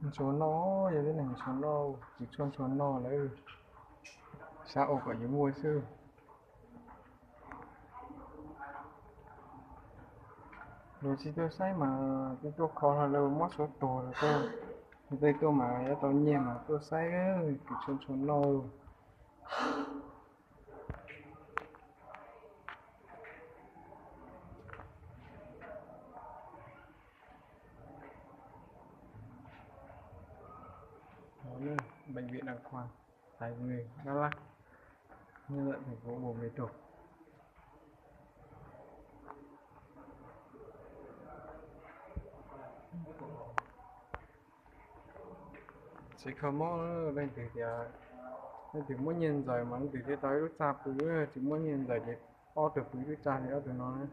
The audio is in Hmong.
Ntshua noj, yog tib neeg ntshua noj, kws tshuaj ntshua noj lawm, sab ua kom yuav muaj xwb. Luag tsis tuaj saib mas twb tuaj kho hlo, lawv muab suav tuag lawm, tej tuaj mas yuav tau nyiaj mas tuaj saib kws tshuaj ntshua noj. Bệnh viện Đa khoa Thái Nguyên, Đắk Lắk, nhất là thành phố Buôn Ma Thuột. Tsis kho mob, leej twg tias, leej twg muab nyiaj ntxawm mas leej twg thiaj tau ib lub txaj pw, tsis muab nyiaj ntxawm ces ob tug pw ib lub txaj li ob tug no na.